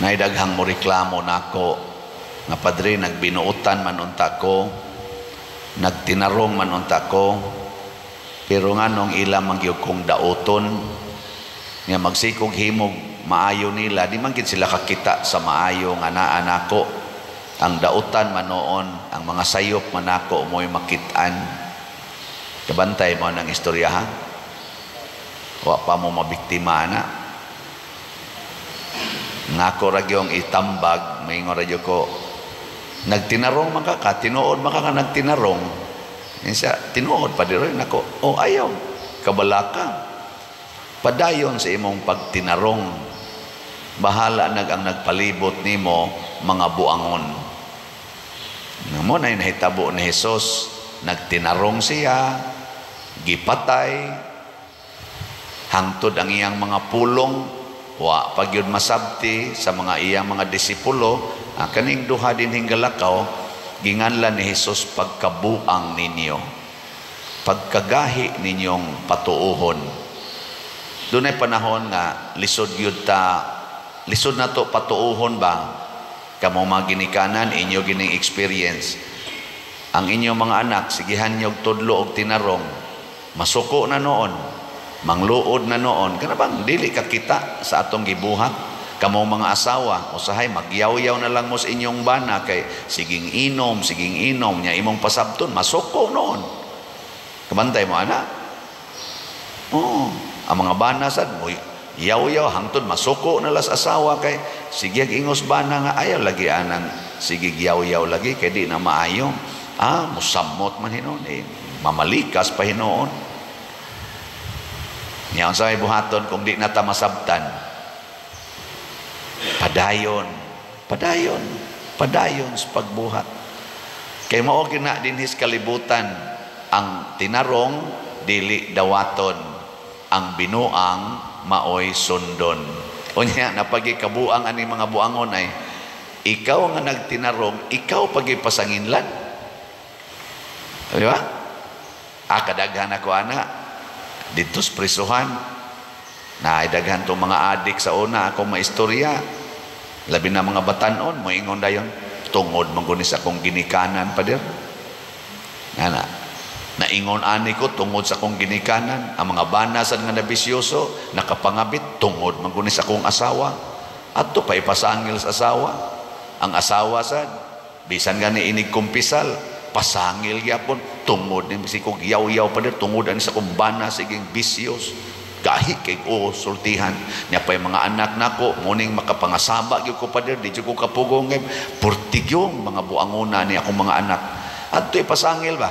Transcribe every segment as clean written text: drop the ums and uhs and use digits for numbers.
Naay daghang mo reklamo nako nga, "Padre, nagbinuotan man unta ko, nagtinarong man unta ko, pero nganong ila man gyud kong daoton nga magsikog himog maayo nila, di man gid sila kakita sa maayo nga naa nako. Ang dautan man noon, ang mga sayop man nako mo'y makit-an." Kabantay mo ng istorya, ha? Wa pa mo mabiktima na. Nako ra gyung itambag, maingon ra gyud ko, nagtinarong man ka, tinuod man ka nga nagtinarong. Insa, tinuod pa diri nako. Oh, ayaw kabalaka. Padayon sa imong pagtinarong. Bahala nag ang nagpalibot nimo mga buangon. Mo na nahitabo ni Jesus, nagtinarong siya, gipatay, hangtod ang iyang mga pulong wa pa gyud masabti sa mga iyang mga disipulo. Ang kaning duha dinhing galakaw, ginganlan ni Jesus pagkabuang ninyo, pagkagahi ninyong patuuhon. Dunay panahon nga lisod gyud ta, lisod na to patuuhon ba. Kamo mga ginikanan, inyo gining experience ang inyong mga anak, sigihan nyo tudlo og tinarong, masuko na noon, mangluod na noon, kana bang dili ka kita sa atong gibuhat. Kamo mga asawa, usahay magyaw-yaw na lang mo sa inyong bana kay siging inom, siging inom nya, imong pasabton, masuko noon. Kabantay mo ana? Oh, ang mga bana sad mo yaw-yaw hangtod masuko na las asawa kay sige ingos bana nga ayaw lagi anang sige yaw-yaw lagi kay di na maayo. Ah, musamot man hinuon eh, mamalikas pa hinuon. Nya unsa may buhaton kung di na ta masabtan? Padayon, padayon, padayon sa pagbuhat. Kay mao gina dinhis kalibutan, ang tinarong dili dawaton, ang binuang maoy sundon. Unya napagi kabuang ani mga buangon ay ikaw nga nagtinarong, ikaw pagi pasanginlan. Di ba? Ah, kadaghan ako ana dito sa prisuhan. Na daghan tong mga adik sa una akong maistorya. Labi na mga batanon, moingon dayon, "Tungod man guni sa akong ginikanan, pader. Ana, naingon ani ko tungod sa akong ginikanan." Ang mga bana sad nga nabisyoso, nakapangabit, "Tungod man guni sa akong asawa." Adto pa ipasangil sa asawa. Ang asawa sad, bisan gani inig kumpisal, pasangil gyapon, "Tungod ni si kog yaw-yaw, pader, tungod ani sa akong bana siging bisyos." Gahi kay o sultihan niya pa yung mga anak nako, muning makapangasaba gyud ko, pader, di jud ko kapugong kay purtigyong mga buangona ni akong mga anak. Adto ipasangil ba.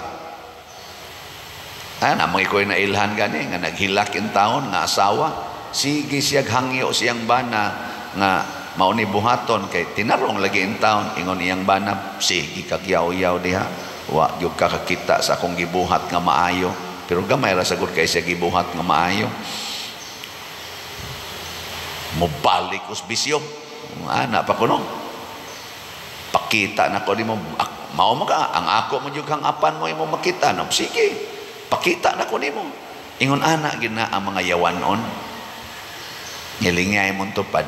Ay, na mga ikoy na ilhan gani nga naghilak in taon nga asawa, sige siyag hangyo siyang bana nga mao ni buhaton kay tinarong lagi in taon. Ingon iyang bana, "Sige kag yaw-yaw diha, wa gyud ka kakita sa akong gibuhat nga maayo." Pero gamay ra sagud kay siya gibuhat nga maayo. Mobalik us bisyo, ana pa kuno, "Pakita na ko nimo, mao mo ka ang ako mo jud kang apan mo imo makita no, sige pakita na ko nimo." Ingon ana gyud na ang mga yawanon. Ngilingay mong tupad,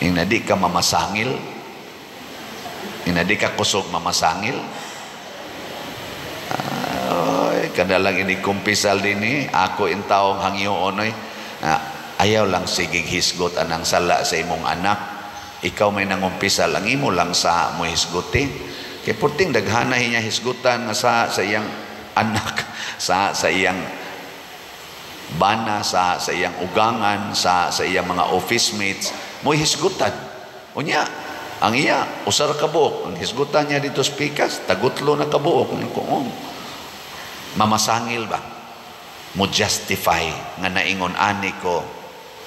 ing di ka mamasangil, ing di ka kusog mamasangil. Ay, kada lang ini kumpisal dinhi, ako in taong hangyoon oy. Ah, ayaw lang sigig hisgot anang sala sa imong anak. Ikaw may nangumpisal, ang imo lang sa mo hisguti. Kay purting daghana niya hisgutan nga sa iyang anak, sa iyang bana, sa iyang ugangan, sa iyang mga office mates, mo hisgutan. Unya, ang iya, usar ka buok. Ang hisgutan niya dito sa pikas, tagutlo na kabuok. Oh, mamasangil ba? Mo justify nga naingon ani ko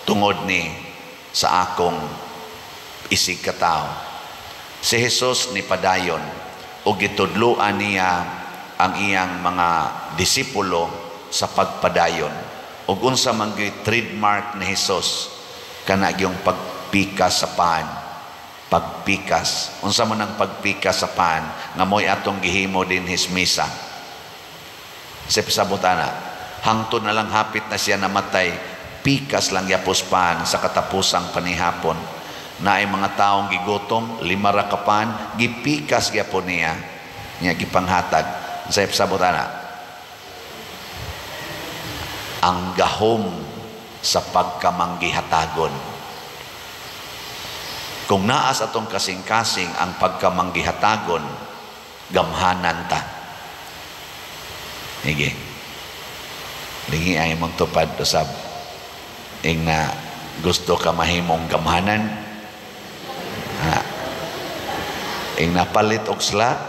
tungod ni sa akong isig katao. Si Jesus ni padayon o gitudloan niya ang iyang mga disipulo sa pagpadayon. Ug unsa man gyud trademark ni Jesus? Kana gyung pagpikas sa paan. Pagpikas. Unsa man ang pagpikas sa paan nga mo'y atong gihimo dinhi sa misa? Sa pasabot ana, hangtod na lang hapit na siya namatay, pikas lang yapos paan sa katapusang panihapon. Naay mga taong gigutom, 5 ra ka pan, gipikas gyapon niya. Nya gipanghatag. Sa sabot ana. Ang gahom sa pagkamanggihatagon. Kung naa sa atong kasing-kasing ang pagkamanggihatagon, gamhanan ta. Sige. Lingi ay mong tupad usab. Ing na gusto ka mahimong gamhanan. Ha. Ing napalit og slat.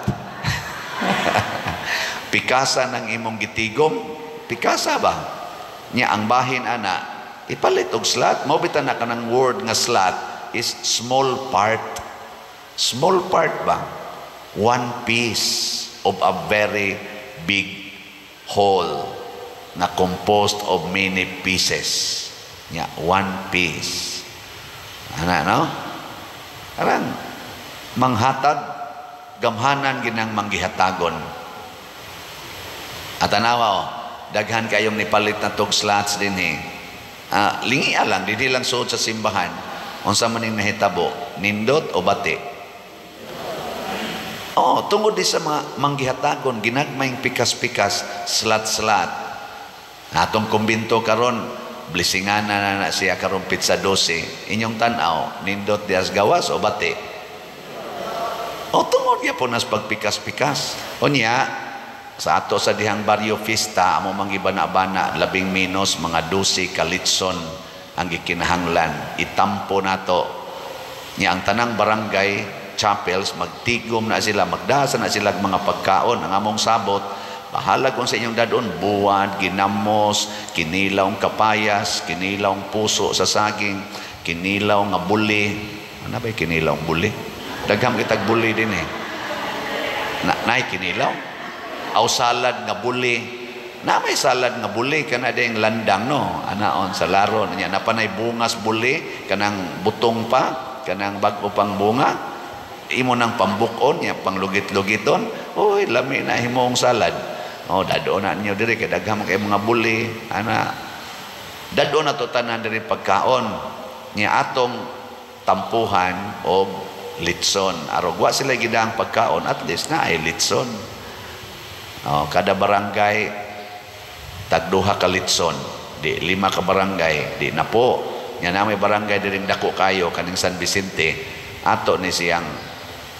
Pikasa ng imong gitigom. Pikasa ba? Nya ang bahin ana, ipalit og slat. Mao bitan na kanang word nga slat is small part. Small part ba? One piece of a very big whole na composed of many pieces. Nya, one piece. Ana, no? Arang manghatag, gamhanan ginang manggihatagon. At tanawa, oh, daghan kayong nipalit na tog slots din eh. Lingi lang, dili lang suod sa simbahan. Unsa man ning nahitabo, nindot o bati? Oh, tungod di sa mga manggihatagon, ginagmayng pikas-pikas, slat-slat. Atong kumbinto karon, blessingan na na siya karon petsa 12. Inyong tan-aw, nindot dias gawas o bati? O tungod gyapon nas pagpikas-pikas. Unya, sa ato sa dihang baryo fiesta, amo manggibana-bana, labing minus mga 12 ka litson ang gikinahanglan. Itampo nato. Nya ang tanang barangay chapels, magtigom na sila, magdasa na sila mga pagkaon. Ang among sabot, bahala kung sa inyong dadon, buwad, ginamos, kinilawng kapayas, kinilawng puso sa saging, kinilaw nga buli. Ano ba'y kinilawng buli? Daghang kitag buli din eh. Na, nay kinilaw? Aw salad nga buli. Na may salad nga buli, kana ding landang no. Anaon sa laro niya napanay bungas buli, kanang butong pa, kanang bag-o pang bunga. Imo nang pambukon niya, panglugit-lugiton. Uy, lami na himong salad. Oh, dadon na ninyo diri kay daghang kay mga buli, ana. Dadon na to tanan diri pagkaon niya atong tampuhan og litson. Arog wa sila gidang pagkaon, at least na ay litson. Oh, kada barangay tag duha ka litson, di 5 ka barangay, di na po. Nya na may barangay diring dako kayo kaning San Vicente, ato ni siyang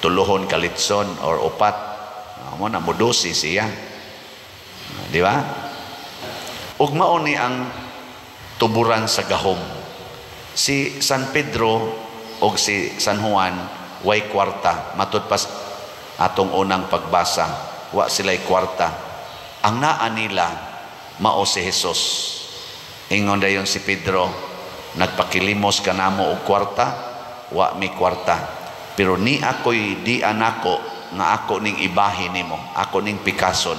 tuluhon ka litson or upat. Mo na modosi siya. Di ba? Ug mao ni ang tuburan sa gahom. Si San Pedro og si San Juan way kwarta, matud pa atong unang pagbasa, wa sila'y kwarta. Ang naa nila mao si Jesus. Ingon dayon si Pedro, nagpakilimos ka namo og kwarta, wa mi kwarta. Pero ni ako'y di anako nga ako ning ibahin nimo, ako ning pikason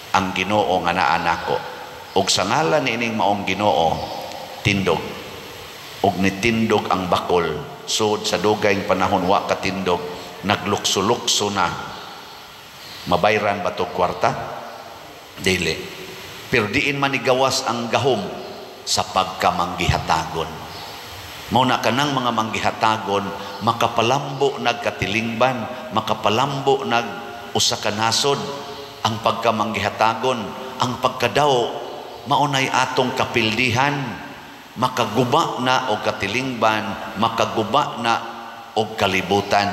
ang Ginoo nga naa nako. Og sa ngalan niining maong Ginoo, tindog. Og nitindog ang bakol. Sud sa dugayng panahon wa katindog, naglukso-lukso na. Mabayran ba to kwarta? Dili. Pero diin man igawas ang gahom sa pagkamanggihatagon. Mao na kanang mga manggihatagon makapalambo nagkatilingban, makapalambo nag usa ka nasod. Ang pagkamanggihatagon, ang pagkadaw, maunay atong kapildihan, makaguba na og katilingban, makaguba na og kalibutan.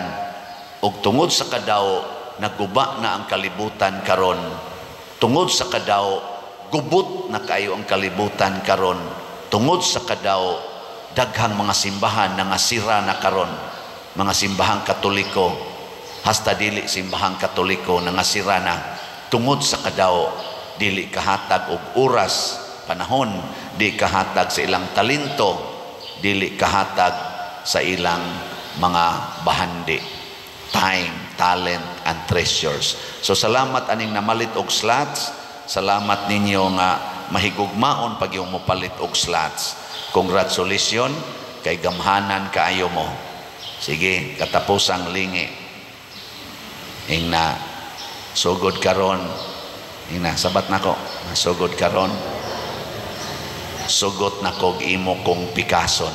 Og tungod sa kadaw, naguba na ang kalibutan karon. Tungod sa kadaw, gubot na kayo ang kalibutan karon. Tungod sa kadaw, daghang mga simbahan na ngasira na karon. Mga simbahang Katoliko, hasta dili simbahang Katoliko na ngasira na. Tungod sa kadaw, dili kahatag og oras, panahon, di kahatag sa ilang talento, dili kahatag sa ilang mga bahandi. Time, talent, and treasures. So salamat aning namalit og slots. Salamat ninyo nga mahigugmaon pag yung mopalit og slots. Congratulations kay gamhanan kaayo mo. Sige, katapusang lingi. Ingna sugod karon. Ingna sabat nako, sugod karon. Sugot na kog imo kong pikason.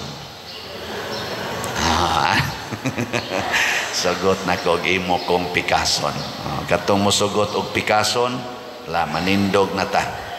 Sugot na ko og imo kong pikason. Oh, katong mosugot og pikason, la manindog na ta.